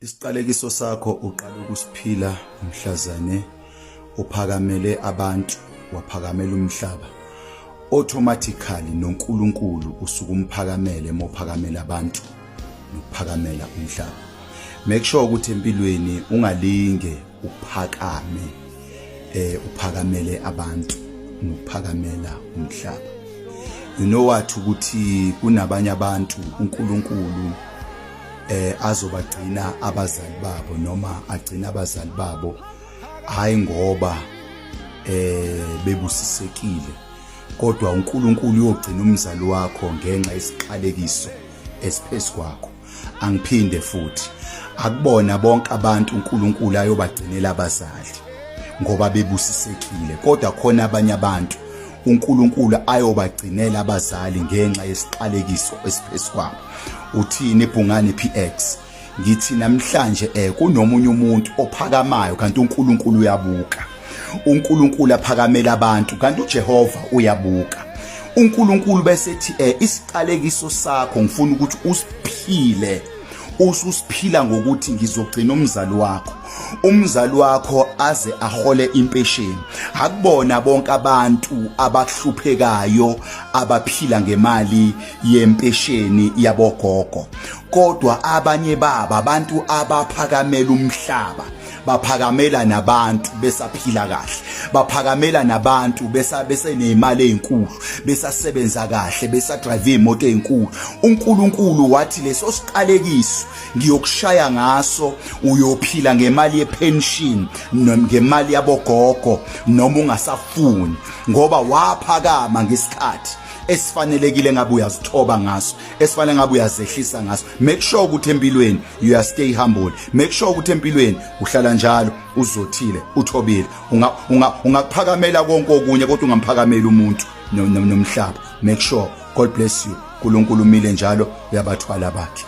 Isiqalekiso sakho uqala ukusiphila mhlazane uphakamele abantu, waphakamela umhlaba. Automatically noNkulunkulu usuke umphakamele mophakamela abantu nokuphakamela umhlaba. Make sure ukuthi empilweni ungalinge uphakame, uphakamele abantu nokuphakamela umhlaba. You know what, ukuthi kunabanye abantu uNkulunkulu azobagcina abazali babo noma agcina abazali babo, hayi ngoba bebusisekile, kodwa uNkulunkulu uyogcina umzali wakho ngenxa yesiqalekiso esiphezu kwakho. Angiphinde futhi, akubona bonke abantu uNkulunkulu ayobagcinela abazali ngoba bebusisekile, kodwa khona abanye abantu uNkulunkulu ayobagcinela abazali ngenxa yesiqalekiso esiphezu kwabo. Uthini Bhungane PX? Ngithi namhlanje kunomunye umuntu ophakamayo kanti uNkulunkulu uyabuka. uNkulunkulu aphakamela abantu kanti uJehova uyabuka. uNkulunkulu bese ethi isiqalekiso sakho ngifuna ukuthi usiphile, ususiphila ngokuthi ngizogcina umzali wakho, umzali wakho aze ahole impesheni. Akubona bonke abantu abahluphekayo abaphila ngemali yempesheni yabogogo, kodwa abanye baba abantu abaphakamela umhlaba, baphakamela nabantu besaphila kahle, baphakamela nabantu besenezimali ezinkulu, besasebenza kahle, besadrive imoto ezinkulu. uNkulunkulu wathi leso siqalekiso ngiyokushaya ngaso, uyophila ngemali yepension ngemali yabogogo noma ungasafuni, ngoba waphakama ngesikhathi esifanelekile ngabe uyazithoba ngaso, esifanele ngabe uyazehlisa ngaso. Make sure ukuthi empilweni you are stay humble. Make sure ukuthi empilweni uhlala njalo uzothile, uthobile. Ungakuphakamela konke okunye, kodwa ungamphakameli umuntu nomhlaba. Make sure. God bless you. uNkulunkulu umile njalo, uyabathwala bakhe.